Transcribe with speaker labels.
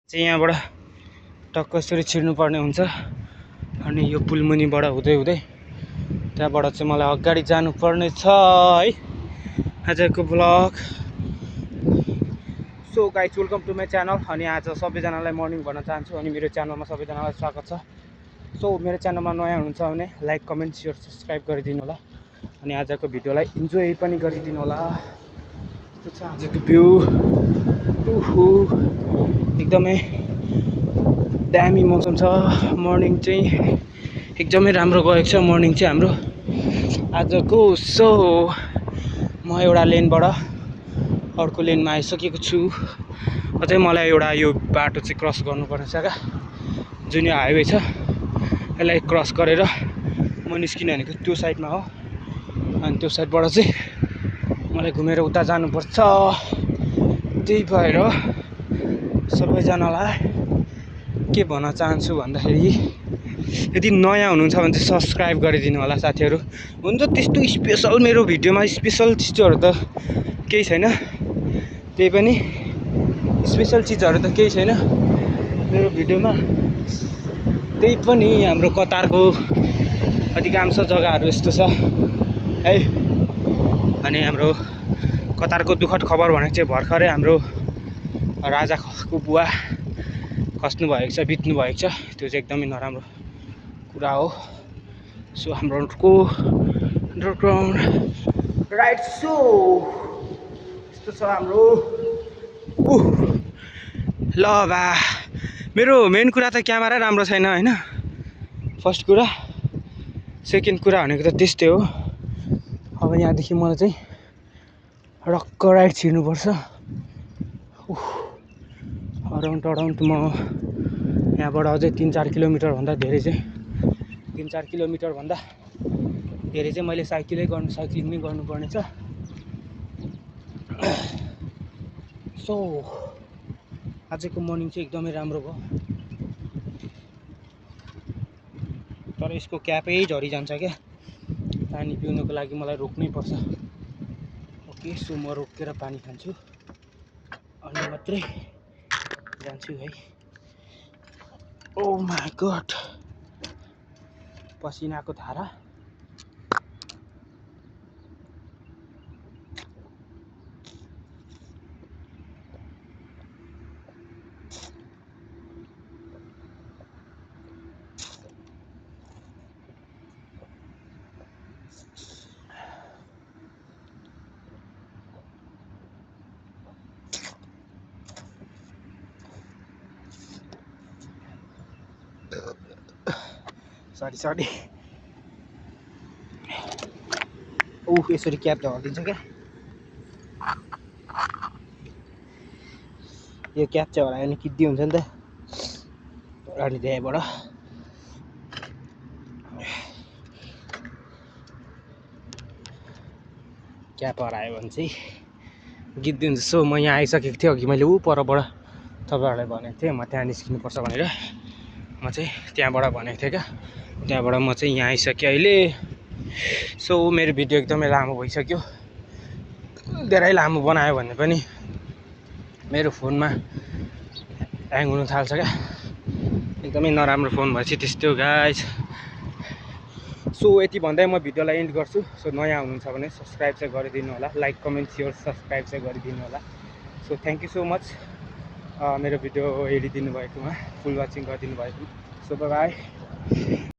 Speaker 1: चाहिँ यहाँबाट टक्क यसरी छिर्नुपर्ने हुन्छ अनि यो पुल मुनिबाट हुँदै हुँदै त्यहाँबाट चाहिँ मलाई अगाडि जानुपर्ने छ है आजको blog. So guys welcome to my channel. अनि आज सबैजनालाई मर्निङ भन्न चाहन्छु अनि मेरो च्यानलमा सबैजनालाई स्वागत छ। सो मेरो च्यानलमा नयाँ हुनुहुन्छ भने लाइक कमेन्ट सेयर सब्सक्राइब गरिदिनु होला अनि आजको भिडियोलाई इन्जोय पनि गरिदिनु होला। त्यो छ आजको भ्यू। एकदमै दामी मौसम छ। मर्निङ चाहिँ एकदमै राम्रो गएको छ मर्निङ चाहिँ हाम्रो आजको। सो म एउटा लेनबाट अर्को लेनमा आइसकेको छु। अझै मलाई एउटा यो बाटो चाहिँ क्रस गर्नुपर्ने छ क्या, जुन यो हाइवे छ यसलाई क्रस गरेर म निस्किने भनेको त्यो साइडमा हो अनि त्यो साइडबाट चाहिँ मलाई घुमेर उता जानुपर्छ। त्यही भएर सबैजनालाई के भन्न चाहन्छु भन्दाखेरि यदि नयाँ हुनुहुन्छ भने चाहिँ सब्सक्राइब गरिदिनु होला साथीहरू। हुन्छ त्यस्तो स्पेसल मेरो भिडियोमा स्पेसल चिजहरू त केही छैन, त्यही पनि स्पेसल चिजहरू त केही छैन मेरो भिडियोमा। त्यही पनि हाम्रो कतारको अधिकांश जग्गाहरू यस्तो छ है। अनि हाम्रो कतारको दुःखद खबर भनेको चाहिँ भर्खरै हाम्रो राजाको बुवा खस्नु भएको छ, बित्नु भएको छ। त्यो चाहिँ एकदमै नराम्रो कुरा हो। सो हाम्रोको अन्डरग्राउन्ड राइट सो यस्तो छ हाम्रो। ल बा मेरो मेन कुरा त क्यामेरा राम्रो छैन होइन, फर्स्ट कुरा। सेकेन्ड कुरा भनेको त त्यस्तै हो। अब यहाँदेखि मलाई चाहिँ रक्क राइट छिर्नुपर्छ। अराउन्ड म यहाँबाट अझै 3-4 किलोमिटरभन्दा धेरै चाहिँ 3-4 किलोमिटरभन्दा धेरै चाहिँ मैले साइक्लिङ नै गर्नुपर्ने छ। सो आजको मर्निङ चाहिँ एकदमै राम्रो भयो, तर यसको क्यापै झरिजान्छ क्या। पानी पिउनुको लागि मलाई रोक्नै पर्छ। ओके सो म रोकेर पानी खान्छु अनि मात्रै जान्छु है। ओ माई गड पसिनाको धारा। सरी यसरी क्याप झरिदिन्छ क्या। यो क्याप चाहिँ हरायो भने किद्दी हुन्छ नि त। अनि त्यहीबाट क्याप हरायो भने चाहिँ गिद्दी हुन्छ। सो म यहाँ आइसकेको थिएँ अघि, मैले परबाट तपाईँहरूलाई भनेको थिएँ म त्यहाँ निस्किनुपर्छ भनेर। म चाहिँ त्यहाँबाट भनेको थिएँ क्या, त्यहाँबाट म चाहिँ यहाँ आइसकेँ अहिले। सो मेरो भिडियो एकदमै लामो भइसक्यो। धेरै लामो बनायो भने पनि मेरो फोनमा ह्याङ हुनु थाल्छ क्या, एकदमै नराम्रो फोन भएपछि त्यस्तै हो गाइस। सो यति भन्दै म भिडियोलाई एन्ड गर्छु। सो नयाँ हुनुहुन्छ भने सब्सक्राइब चाहिँ गरिदिनु होला, लाइक कमेन्ट सेयर सब्सक्राइब चाहिँ गरिदिनु होला। So thank you so much मेरो भिडियो हेरिदिनु भएकोमा, फुल वाचिङ गरिदिनु भएकोमा। So by.